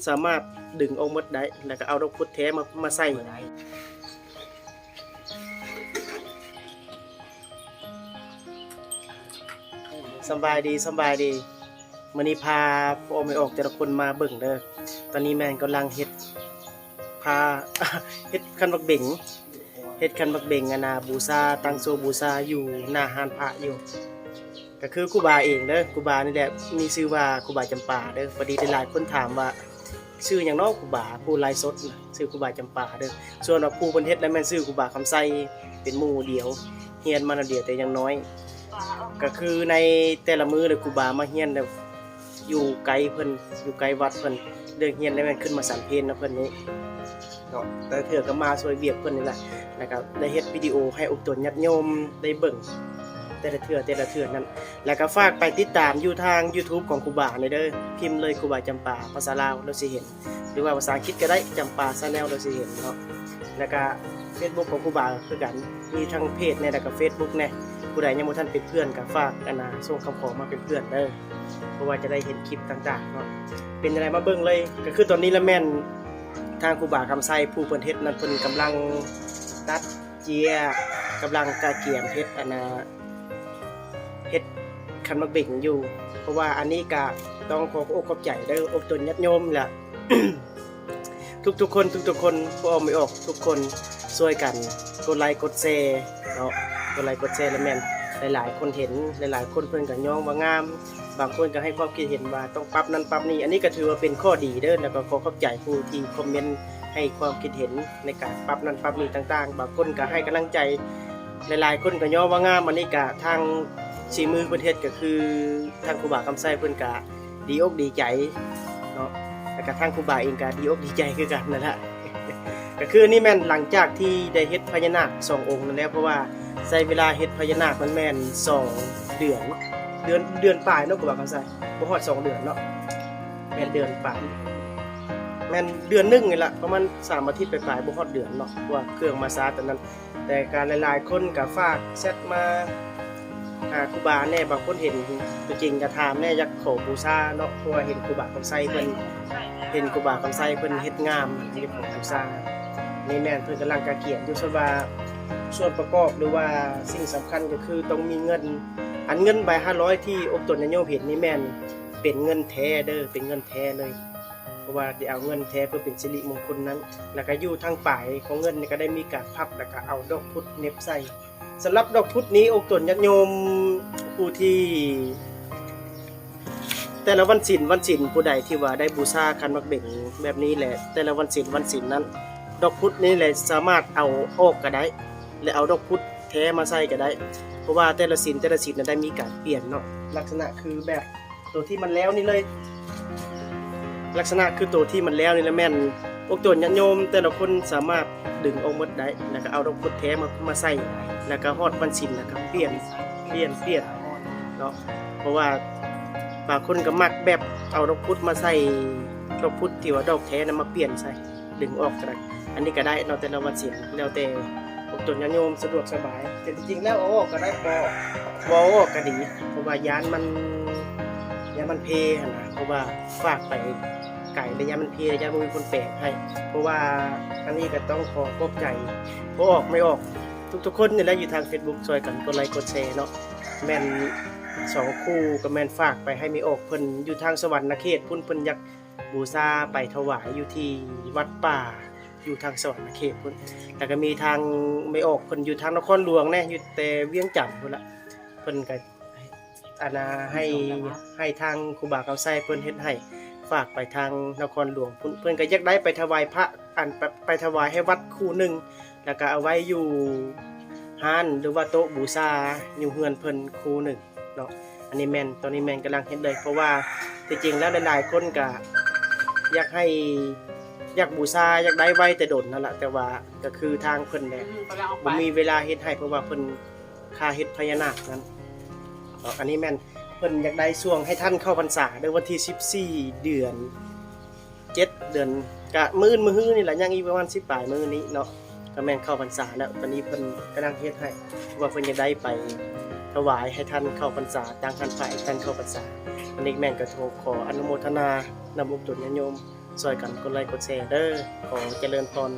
ສາມາດດຶງອອກໝົດໄດ້ ແລ້ວກໍເອົາດອກພຸດແທ້ມາ ມາໃສ່. ສຳບາຍດີ ສຳບາຍດີ. ມື້ນີ້ພາພໍ່ແມ່ອອກແຕ່ລະຄົນມາເບິ່ງເດີ. ຕອນນີ້ແມ່ນກຳລັງເຮັດ ພາ ເຮັດຂັນໝາກເບັງ ເຮັດຂັນໝາກເບັງ ອັນນ່າ ບູຊາ ຕັ້ງໂຊບູຊາຢູ່ໜ້າຮ້ານພະຢູ່. ກໍຄືຄູບາເອງເດີ ຄູບານີ້ແຫຼະ ມີຊື່ວ່າຄູບາຈຳປາເດີ. ພໍດີຫຼາຍໆຄົນຖາມວ່າ ຊື່ຫຍັງເນາະຄູບາ ຜູ້ໄລຟ໌ສົດນະ ຊື່ຄູບາຈຳປາເດີ. ສ່ວນວ່າຜູ້ເພິ່ນເຮັດນັ້ນແມ່ນຊື່ຄູບາຄຳໄຊ ເປັນໝູ່ດຽວ ຮຽນມານຳດຽວແຕ່ຍັງນ້ອຍ. ກໍຄືໃນແຕ່ລະມື້ເລີຍ ຄູບາມາຮຽນແລ້ວ ຢູ່ໃກ້ເພິ່ນ ຢູ່ໃກ້ວັດເພິ່ນ ເລີກຮຽນແລ້ວແມ່ນຂຶ້ນມາສັນເພນນຳເພິ່ນນີ້ເນາະ. ແຕ່ເທື່ອກໍມາຊ່ວຍວຽກເພິ່ນນີ້ແຫຼະ ແລ້ວກໍໄດ້ເຮັດວິດີໂອໃຫ້ອົບຕົນຍາດໂຍມໄດ້ເບິ່ງ ແຕ່ລະເທື່ອ ແຕ່ລະເທື່ອນັ້ນ. ແລ້ວກໍຝາກໄປຕິດຕາມຢູ່ທາງຢູທູບຂອງຄູບານີ້ເດີ ພິມເລີຍຄູບາຈຳປາ ພາສາລາວ ລາວຊິເຫັນ ຫຼືວ່າພາສາອັງກິດກໍໄດ້ ຈຳປາແຊນແນວ ລາວຊິເຫັນເນາະ. ແລ້ວກໍເຟສບຸກຂອງຄູບາຄືກັນ ມີທັງເພຈແດ່ ແລ້ວກໍເຟສບຸກແດ່. ຜູ້ໃດຍັງບໍ່ທັນເປັນເພື່ອນກໍຝາກ ອັນນ່າ ສົ່ງຄຳຂໍມາເປັນເພື່ອນເດີ ເພາະວ່າຈະໄດ້ເຫັນຄລິບຕ່າງໆເນາະ. ເປັນຈັ່ງໃດ ມາເບິ່ງເລີຍ. ກໍຄືຕອນນີ້ລະແມ່ນທາງຄູບາຄຳໄຊ ຜູ້ເພິ່ນເຮັດນັ້ນ ເພິ່ນກຳລັງຕັດເຈຍ ກຳລັງກະກຽມເຮັດ ອັນນ່າ ເຮັດຂັນໝາກເບັງຢູ່. ເພາະວ່າອັນນີ້ກະຕ້ອງຂໍຂອບອົກຂອບໃຈເດີ ອົບຕົນຍາດໂຍມ ແລະ ທຸກໆຄົນ ທຸກໆຄົນ ພໍ່ອອກແມ່ອອກທຸກຄົນ ຊ່ວຍກັນກົດໄລກົດແຊເນາະ. ກົດໄລກົດແຊລະແມ່ນຫຼາຍໆຄົນເຫັນ ຫຼາຍໆຄົນເພິ່ນກໍຍ້ອງວ່າງາມ ບາງຄົນກໍໃຫ້ຄວາມຄິດເຫັນວ່າຕ້ອງປັບນັ້ນປັບນີ້. ອັນນີ້ກໍຖືວ່າເປັນຂໍ້ດີເດີ ແລ້ວກໍຂໍຂອບໃຈຜູ້ທີ່ຄອມເມັນໃຫ້ຄວາມຄິດເຫັນໃນການປັບນັ້ນປັບນີ້ຕ່າງໆ. ບາງຄົນກໍໃຫ້ກຳລັງໃຈ ຫຼາຍໆຄົນກໍຍ້ອງວ່າງາມ. ອັນນີ້ກະທາງສີມືເພິ່ນເຮັດ ກໍຄືທາງຄູບາຄຳໄຊເພິ່ນກະດີອົກດີໃຈເນາະ ແລ້ວກະທາງຄູບາເອງກະດີອົກດີໃຈຄືກັນນັ້ນແຫຼະ. ກໍຄືອັນນີ້ແມ່ນຫຼັງຈາກທີ່ໄດ້ເຮັດພະຍານາກສອງອົງນັ້ນແລ້ວ ເພາະວ່າໃຊ້ເວລາເຮັດພະຍານາກມັນແມ່ນສອງເດືອນ ເດືອນ ເດືອນປາຍເນາະ ຄູບາຄຳໄຊ ບໍ່ຮອດສອງເດືອນເນາະ ແມ່ນເດືອນປາຍ ແມ່ນເດືອນໜຶ່ງນີ້ລະ ປະມານສາມອາທິດປາຍໆ ບໍ່ຮອດເດືອນເນາະ ເພາະວ່າເຄື່ອງມາຊ້າຕອນນັ້ນ. ແຕ່ກໍຫຼາຍໆຄົນກໍຝາກແຊັດມາຫາຄູບາແດ່ ບາງຄົນເຫັນຕົວຈິງກໍຖາມແດ່ ຢາກຂໍບູຊາເນາະ ເພາະວ່າເຫັນຄູບາຄຳໄຊເພິ່ນ ເຫັນຄູບາຄຳໄຊເພິ່ນເຮັດງາມ ຢາກຂໍບູຊາ. ນີ້ແມ່ນເພິ່ນກຳລັງກະກຽມຢູ່ ສ່ວນວ່າສ່ວນປະກອບ ຫຼືວ່າສິ່ງສຳຄັນກໍຄືຕ້ອງມີເງິນ ອັນເງິນໃບຫ້າຮ້ອຍທີ່ອົບຕົນຍາດໂຍມເຫັນນີ້ແມ່ນເປັນເງິນແທ້ເດີ ເປັນເງິນແທ້ເລີຍ. ເພາະວ່າໄດ້ເອົາເງິນແທ້ເພື່ອເປັນສິລິມົງຄົນນັ້ນ ແລ້ວກໍຢູ່ທາງປາຍຂອງເງິນນີ້ກໍໄດ້ມີການພັບ ແລ້ວກໍເອົາດອກພຸດເໜັບໃສ່. ສຳລັບດອກພຸດນີ້ ອົກຕົນຍາດໂຍມຜູ້ທີ່ ແຕ່ລະວັນສິນ ວັນສິນ ຜູ້ໃດທີ່ວ່າໄດ້ບູຊາຂັນໝາກເບັງແບບນີ້ແຫຼະ ແຕ່ລະວັນສິນ ວັນສິນນັ້ນ ດອກພຸດນີ້ແຫຼະສາມາດເອົາອອກກໍໄດ້ ແລະ ເອົາດອກພຸດແທ້ມາໃສ່ກໍໄດ້ ເພາະວ່າແຕ່ລະສິນ ແຕ່ລະສິນນັ້ນໄດ້ມີການປ່ຽນເນາະ ລັກສະນະຄືແບບ ໂຕທີ່ມັນແລ້ວນີ້ເລີຍ ລັກສະນະຄືໂຕທີ່ມັນແລ້ວນີ້ລະແມ່ນ ພວກຕົນຍາດໂຍມແຕ່ລະຄົນສາມາດດຶງອອກໝົດໄດ້ ແລ້ວກໍເອົາດອກພຸດແທ້ມາ ມາໃສ່ ແລ້ວກໍຮອດວັນສິນ ແລ້ວກໍປ່ຽນ ປ່ຽນ ປ່ຽນເນາະ. ເພາະວ່າບາງຄົນກໍມັກແບບເອົາດອກພຸດມາໃສ່ ດອກພຸດທີ່ວ່າດອກແທ້ນະມາປ່ຽນໃສ່ ດຶງອອກກໍໄດ້ ອັນນີ້ກໍໄດ້ເນາະ ແຕ່ລະວັດສິນ ແລ້ວແຕ່ພວກຕົນຍາດໂຍມສະດວກສະບາຍ. ແຕ່ທີ່ຈິງແລ້ວເອົາອອກກໍໄດ້ ບໍ່ ບໍ່ເອົາອອກກໍດີ ເພາະວ່າຢ້ານມັນ ຢ້ານມັນເພຫັ້ນນະ ເພາະວ່າຝາກໄປໄກ ແລະ ຢ້ານມັນເພ ແລະ ຢ້ານບໍ່ມີຄົນແປງໃຫ້. ເພາະວ່າອັນນີ້ກໍຕ້ອງຂໍຂອບໃຈພໍ່ອອກແມ່ອອກທຸກໆຄົນນີ້ແຫຼະ ຢູ່ທາງເຟສບຸກ ຊ່ວຍກັນກົດໄລກົດແຊເນາະ. ແມ່ນສອງຄູ່ກໍແມ່ນຝາກໄປໃຫ້ແມ່ອອກເພິ່ນຢູ່ທາງສະຫວັນນະເຂດພຸ້ນ ເພິ່ນຢາກ ບູຊາໄປຖວາຍຢູ່ທີ່ວັດປ່າຢູ່ທາງສະຫວັນນະເຂດພຸ້ນ ແລ້ວກໍມີທາງແມ່ອອກເພິ່ນຢູ່ທາງນະຄອນຫຼວງແດ່ ຢູ່ແຕ່ວຽງຈັນພຸ້ນລະ ເພິ່ນກໍ ອັນນ່າ ໃຫ້ ໃຫ້ທາງຄູບາຄຳໄຊເພິ່ນເຮັດໃຫ້ ຝາກໄປທາງນະຄອນຫຼວງພຸ້ນ ເພິ່ນກໍຢາກໄດ້ໄປຖວາຍພະ ອັນ ໄປ ໄປຖວາຍໃຫ້ວັດຄູ່ໜຶ່ງ ແລ້ວກໍເອົາໄວ້ຢູ່ຮ້ານ ຫຼືວ່າໂຕະບູຊາຢູ່ເຮືອນເພິ່ນຄູ່ໜຶ່ງເນາະ. ອັນນີ້ແມ່ນ ຕອນນີ້ແມ່ນກຳລັງເຮັດເລີຍ ເພາະວ່າທີ່ຈິງແລ້ວຫຼາຍໆຄົນກະຢາກໃຫ້ ຢາກບູຊາ ຢາກໄດ້ໄວ້ແຕ່ດົນນັ້ນລະ ແຕ່ວ່າກໍຄືທາງເພິ່ນແຫຼະ ອືມ ບໍ່ມີເວລາເຮັດໃຫ້ ເພາະວ່າເພິ່ນຄາເຮັດພະຍານາກນັ້ນເນາະ. ອັນນີ້ແມ່ນເພິ່ນຢາກໄດ້ຊ່ວງໃຫ້ທັນເຂົ້າພັນສາເດີ ວັນທີສິບສີ່ ເດືອນ ເຈັດ ເດືອນ ກະມື້ອື່ນມື້ຮືນີ້ລະ ຍັງອີກປະມານສິບປາຍມື້ນີ້ເນາະ ກະແມ່ນເຂົ້າພັນສາແລ້ວ. ຕອນນີ້ເພິ່ນກຳລັງເຮັດໃຫ້ ເພາະວ່າເພິ່ນຢາກໄດ້ໄປຖວາຍໃຫ້ທັນເຂົ້າພັນສາ ຕັ້ງຂັນພະໃຫ້ທັນເຂົ້າພັນສາ. ອັນນີ້ແມ່ນກະຂໍອະນຸໂມທະນານຳອົກຕົນຍາດໂຍມ ຊ່ວຍກັນກົດໄລກົດແຊເດີ. ຂໍຈະເລີນພອນ.